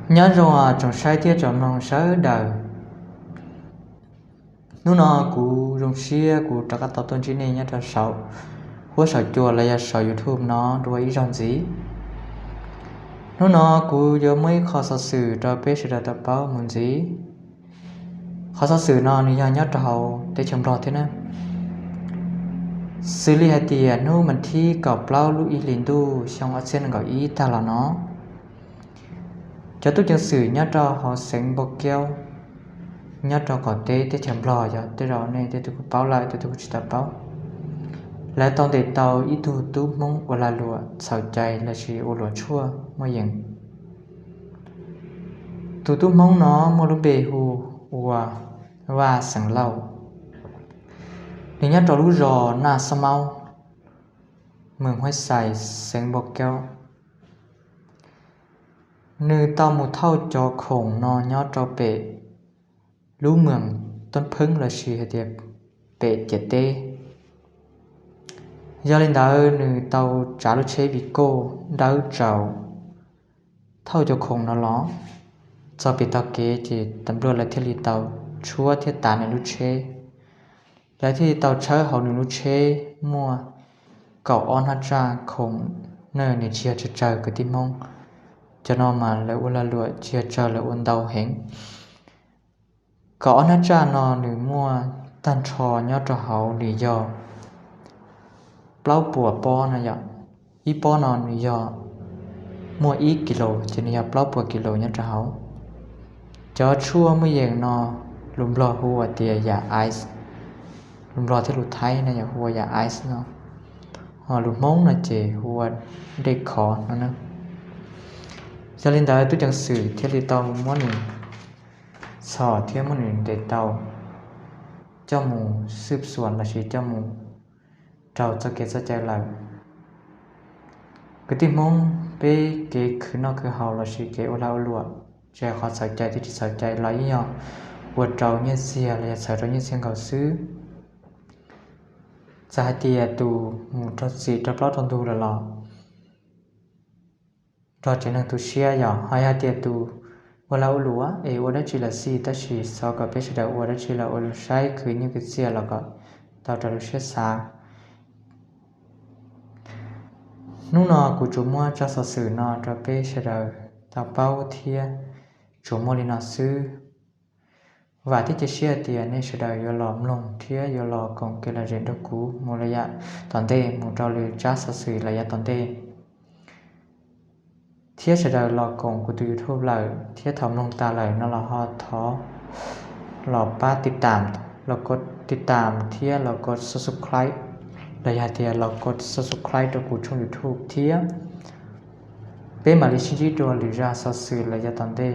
Nyob zoo tsoom saib thiab tsoom mloog sawv daws. Hnub no kuv zoo siab kuv rov qab tau tuaj ntsib nej nyob rau saum huab saum cua los yog saum YouTube no dua ib zaug ntxiv. Hnub no kuv yuav muaj ib qho xov xwm rau peb sawv daws tau paub mus ntxiv. Qhov xov xwm no nws yog nyob rau hauv teb chaws Nplog thiab na. Xws li hais tias hnub mas thib kaum plaub lub ib hlis ntuj xyoo ob txhiab nees nkaum ib tag los no, cov tub ceev xwm nyob rau hauv xeev Npau Kaub, nyob rau qaum teb teb chaws Nplog, yog tej zaum nej tej tug kuj paub lawm, tej tug kuj tsis tau paub, lawv tau ntes tau ib tug tub Hmoob ua lag luam txhaum cai lossis ua luam tshuaj muaj yeem. Tus tub Hmoob no muaj lub npe hu ua Vaj Xeem Lauj. Nws nyob rau lub zos Naj Xob Maub, moos Huaib Xais, xeev Npau Kaub. Nws tau mus thauj cov khoom no nyob rau pem lub moos Toob Pheeb lossis hais tias pem ciam teb. Yog li ntawd nws tau tsav lub tsheb Vigo dawb tsaus thauj cov khoom no los txog pem taug kev ces tas nplua lawv thiaj li tau tshuab thiab tav nws lub tsheb. Lawv thiaj li tau tshawb hauv nws lub tsheb muaj kaum ob hnab tsaj khoom, nws tsis yog tsawg tsawg kwv tij Hmoob. Cov no mas lawv ua lag luam tsis yog tsawg, lawv ua ntau heev. Kaum ob hnab tsaj no nws muaj tag nrho nyob rau hauv nws yog plaub puas pob no yom. Ib pob no nws yog muaj ib kis lus ces nws yog plaub puas kis lus nyob rau hauv. Cov tshuaj muaj yeem no lus Nplog hu ua tias yam ice, lus Nplog thiab lus Thaib no yog hu ua yam ice no, ho lus Hmoob no ces hu ua dej khov no na. Yog li ntawd tub ceev xwm thiaj li tau muab nws txhom thiab muab nws ntes tau coj mus xwb xuas lossis coj mus rau txoj kev txoj cai lawm. Kwv tij Hmoob, peb kev khwv noj khwv haus lossis kev ua lag ua luam, tsis hais qhov txhaum cai thiab tsis txhaum cai los yeej yog ua rau nyiaj txiag los yog txhawb rau nyiaj txiag nkaus xwb. Txawm hais tias tus mus raug txim raug plaub raug ntug lawm los nrog tsev neeg tu siab yom, ho yog tias tus ua lag ua luam es ua dab tsi los xij, tab sis xyov kom peb sawv daws ua dab tsi los ua zoo saib khwv nyiaj khwv txiaj los kom tau raws lub siab xav. Hnub no kuv tsuas muab tsab xov xwm no rau peb sawv daws tau paub thiab tsuas muaj li no xwb. Vam thiab cia siab tias nej sawv daws yuav los mloog thiab yuav los koom kev lom zem nrog kuv mus lawm yav tom ntej, mus rau lwm tsab xov xwm lawm yav tom ntej. Thiab sawv daws los koom kuv tus YouTube lawm thiab thaum mloog tas lawm no los ho thov los pab tiv tam, los kos tiv tam thiab los kos subscribe, los yog hais tias los kos subscribe rau kuv tshooj YouTube thiab. Peb mam li sib ntsib dua lwm zaj xov xwm lawm yav tom ntej.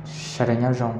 Sawv daws nyob zoo.